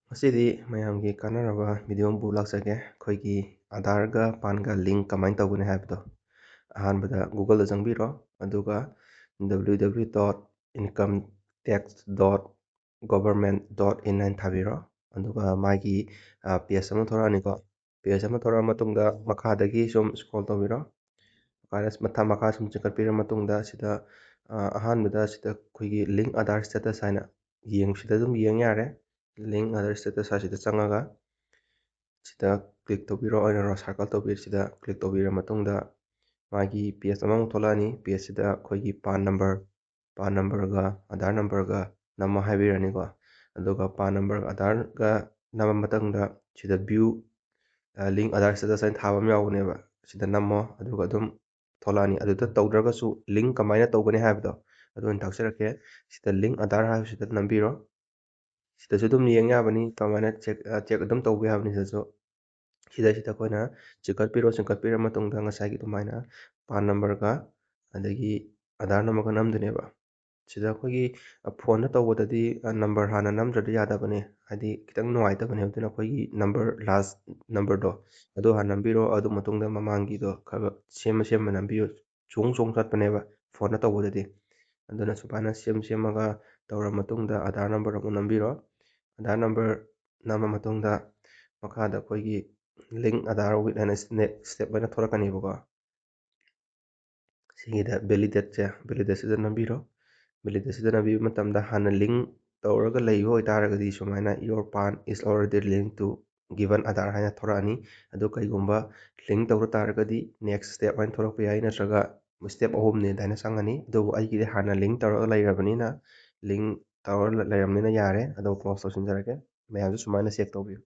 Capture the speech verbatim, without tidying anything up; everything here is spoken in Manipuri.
ꯉꯁꯤꯗꯤ ꯃꯌꯥꯝꯒꯤ ꯀꯥꯟꯅꯔꯕ ꯚꯤꯗꯤꯑꯣ ꯑꯃꯕꯨ ꯂꯥꯛꯆꯒꯦ꯫ ꯑꯩꯈꯣꯏꯒꯤ ꯑꯥꯙꯥꯔꯒ ꯄꯥꯟꯒ ꯂꯤꯡ ꯀꯃꯥꯏꯅ ꯇꯧꯒꯅꯤ ꯍꯥꯏꯕꯗꯣ꯫ ꯑꯍꯥꯟꯕꯗ ꯒꯨꯒꯜꯗ ꯆꯪꯕꯤꯔꯣ, ꯑꯗꯨꯒ W W W dot income tax dot government dot in ꯍꯥꯏꯅ ꯊꯥꯕꯤꯔꯣ꯫ ꯑꯗꯨꯒ ꯃꯥꯒꯤ ꯄꯦꯖ ꯑꯃ ꯊꯣꯛꯂꯛꯑꯅꯤꯀꯣ꯫ ꯄꯦꯖ ꯑꯃ ꯊꯣꯛꯂꯛꯑ ꯃꯇꯨꯡꯗ ꯃꯈꯥꯗꯒꯤ ꯁꯨꯝ ꯁ꯭ꯀ꯭ꯔꯣꯜ ꯇꯧꯕꯤꯔꯣ꯫ ꯃꯈꯥ ꯃꯊꯛ ꯃꯈꯥ ꯁꯨꯝ ꯆꯤꯡꯈꯠꯄꯤꯔ ꯃꯇꯨꯡꯗ ꯁꯤꯗ ꯑꯍꯥꯟꯕꯗ ꯁꯤꯗ ꯑꯩꯈꯣꯏꯒꯤ ꯂꯤꯡ ꯑꯥꯙꯥꯔ ꯁ꯭ꯇꯦꯇꯁ ꯍꯥꯏꯅ ꯌꯦꯡ ꯁꯤꯗ ꯑꯗꯨꯝ ꯌꯦꯡ ꯌꯥꯔꯦ꯫ ꯂꯤꯡ ꯑꯥꯙꯥꯔ ꯁ꯭ꯇꯦꯇꯁ ꯍꯥꯏꯁꯤꯗ ꯆꯪꯉꯒ ꯁꯤꯗ ꯀ꯭ꯂꯤꯛ ꯇꯧꯕꯤꯔꯣ, ꯑꯩꯅ ꯔꯣ ꯁꯥꯔꯀꯜ ꯇꯧꯕꯤꯔ ꯁꯤꯗ ꯀ꯭ꯂꯤꯛ ꯇꯧꯕꯤꯔ ꯃꯇꯨꯡꯗ ꯃꯥꯒꯤ ꯄꯦꯖ ꯑꯃꯃꯨꯛ ꯊꯣꯛꯂꯛꯑꯅꯤ꯫ ꯄꯦꯖꯁꯤꯗ ꯑꯩꯈꯣꯏꯒꯤ ꯄꯥꯟ ꯅꯝꯕꯔ ꯄꯥꯟ ꯅꯝꯕꯔꯒ ꯑꯥꯙꯥꯔ ꯅꯝꯕꯔꯒ ꯅꯝꯃꯣ ꯍꯥꯏꯕꯤꯔꯅꯤꯀꯣ꯫ ꯑꯗꯨꯒ ꯄꯥꯟ ꯅꯝꯕꯔꯒ ꯑꯥꯙꯥꯔꯒ ꯅꯝꯃ ꯃꯇꯨꯡꯗ ꯁꯤꯗ ꯚ꯭ꯌꯨ ꯂꯤꯡ ꯑꯥꯙꯥꯔ ꯁ꯭ꯇꯦꯇꯁ ꯍꯥꯏꯅ ꯊꯥꯕ ꯑꯃ ꯌꯥꯎꯕꯅꯦꯕ꯫ ꯁꯤꯗ ꯅꯝꯃꯣ, ꯑꯗꯨꯒ ꯑꯗꯨꯝ ꯊꯣꯛꯂꯛꯑꯅꯤ꯫ ꯑꯗꯨꯗ ꯇꯧꯗ꯭ꯔꯒꯁꯨ ꯂꯤꯡ ꯀꯃꯥꯏꯅ ꯇꯧꯒꯅꯤ ꯍꯥꯏꯕꯗꯣ ꯑꯗꯨ ꯑꯣꯏꯅ ꯇꯥꯛꯆꯔꯛꯀꯦ꯫ ꯁꯤꯗ ꯂꯤꯡ ꯑꯥꯙꯥꯔ ꯍꯥꯏꯕꯁꯤꯗ ꯅꯝꯕꯤꯔꯣ꯫ ꯁꯤꯗꯁꯨ ꯑꯗꯨꯝ ꯌꯦꯡ ꯌꯥꯕꯅꯤ, ꯀꯃꯥꯏꯅ ꯆꯦꯛ ꯆꯦꯛ ꯑꯗꯨꯝ ꯇꯧꯕ ꯌꯥꯕꯅꯤ꯫ ꯁꯤꯗꯁꯨ ꯁꯤꯗꯩꯁꯤꯗ ꯑꯩꯈꯣꯏꯅ ꯆꯤꯡꯈꯠꯄꯤꯔꯣ꯫ ꯆꯤꯡꯈꯠꯄꯤꯔ ꯃꯇꯨꯡꯗ ꯉꯁꯥꯏꯒꯤ ꯑꯗꯨꯃꯥꯏꯅ ꯄꯥꯟ ꯅꯝꯕꯔꯒ ꯑꯗꯒꯤ ꯑꯥꯙꯥꯔ ꯅꯝꯕꯔꯒ ꯅꯝꯗꯣꯏꯅꯦꯕ꯫ ꯁꯤꯗ ꯑꯩꯈꯣꯏꯒꯤ ꯐꯣꯟꯗ ꯇꯧꯕꯗꯗꯤ ꯅꯝꯕꯔ ꯍꯥꯟꯅ ꯅꯝꯗ꯭ꯔꯗꯤ ꯌꯥꯗꯕꯅꯦ, ꯍꯥꯏꯗꯤ ꯈꯤꯇꯪ ꯅꯨꯡꯉꯥꯏꯇꯕꯅꯦ꯫ ꯑꯗꯨꯅ ꯑꯩꯈꯣꯏꯒꯤ ꯅꯝꯕꯔ, ꯂꯥꯁ ꯅꯝꯕꯔꯗꯣ ꯑꯗꯨ ꯍꯥꯟꯅ ꯅꯝꯕꯤꯔꯣ꯫ ꯑꯗꯨ ꯃꯇꯨꯡꯗ ꯃꯃꯥꯡꯒꯤꯗꯣ ꯈꯔ ꯈꯔ ꯁꯦꯝꯃ ꯁꯦꯝꯃ ꯅꯝꯕꯤꯌꯨ꯫ ꯆꯣꯡ ꯆꯣꯡ ꯆꯠꯄꯅꯦꯕ ꯐꯣꯟꯗ ꯇꯧꯕꯗꯗꯤ꯫ ꯑꯗꯨꯅ ꯁꯨꯃꯥꯏꯅ ꯁꯦꯝ ꯁꯦꯝꯃꯒ ꯇꯧꯔ ꯃꯇꯨꯡꯗ ꯑꯥꯙꯥꯔ ꯅꯝꯕꯔ ꯑꯃꯨꯛ ꯅꯝꯕꯤꯔꯣ꯫ ꯑꯥꯙꯥꯔ ꯅꯝꯕꯔ ꯅꯝꯃ ꯃꯇꯨꯡꯗ ꯃꯈꯥꯗ ꯑꯩꯈꯣꯏꯒꯤ ꯂꯤꯡ ꯑꯥꯙꯥꯔ ꯋꯤꯠ ꯍꯥꯏꯅ ꯅꯦꯛꯁ ꯁ꯭ꯇꯦꯞ ꯍꯥꯏꯅ ꯊꯣꯛꯂꯛꯀꯅꯦꯕꯀꯣ꯫ ꯁꯤꯒꯤꯗ ꯚꯦꯂꯤꯗꯦꯠꯁꯦ, ꯚꯦꯂꯤꯗꯦꯠꯁꯤꯗ ꯅꯝꯕꯤꯔꯣ꯫ ꯚꯦꯂꯤꯗꯦꯠꯁꯤꯗ ꯅꯝꯕꯤꯕ ꯃꯇꯝꯗ ꯍꯥꯟꯅ ꯂꯤꯡ ꯇꯧꯔꯒ ꯂꯩꯕ ꯑꯣꯏꯇꯥꯔꯒꯗꯤ ꯁꯨꯃꯥꯏꯅ "Your PAN is already linked to given Aadhaar" ꯍꯥꯏꯅ ꯊꯣꯔꯛꯑꯅꯤ꯫ ꯑꯗꯨ ꯀꯩꯒꯨꯝꯕ ꯂꯤꯡ ꯇꯧꯔ ꯇꯥꯔꯒꯗꯤ ꯅꯦꯛꯁ ꯁ꯭ꯇꯦꯞ ꯍꯥꯏꯅ ꯊꯣꯔꯛꯄ ꯌꯥꯏ, ꯅꯠꯇ꯭ꯔꯒ ꯁ꯭ꯇꯦꯞ ꯑꯍꯨꯝꯅꯦ ꯑꯗꯨꯃꯥꯏꯅ ꯆꯪꯉꯅꯤ꯫ ꯑꯗꯨꯕꯨ ꯑꯩꯒꯤꯗꯤ ꯍꯥꯟꯅ ꯂꯤꯡ ꯇꯧꯔꯒ ꯂꯩꯔꯕꯅꯤꯅ, ꯂꯤꯡ ꯇꯧꯔ ꯂꯩꯔꯕꯅꯤꯅ ꯌꯥꯔꯦ꯫ ꯑꯗꯨꯝ ꯀ꯭ꯂꯣꯁ ꯇꯧꯁꯤꯟꯖꯔꯒꯦ꯫ ꯃꯌꯥꯝꯁꯨ ꯁꯨꯃꯥꯏꯅ ꯆꯦꯛ ꯇꯧꯕꯤꯌꯨ꯫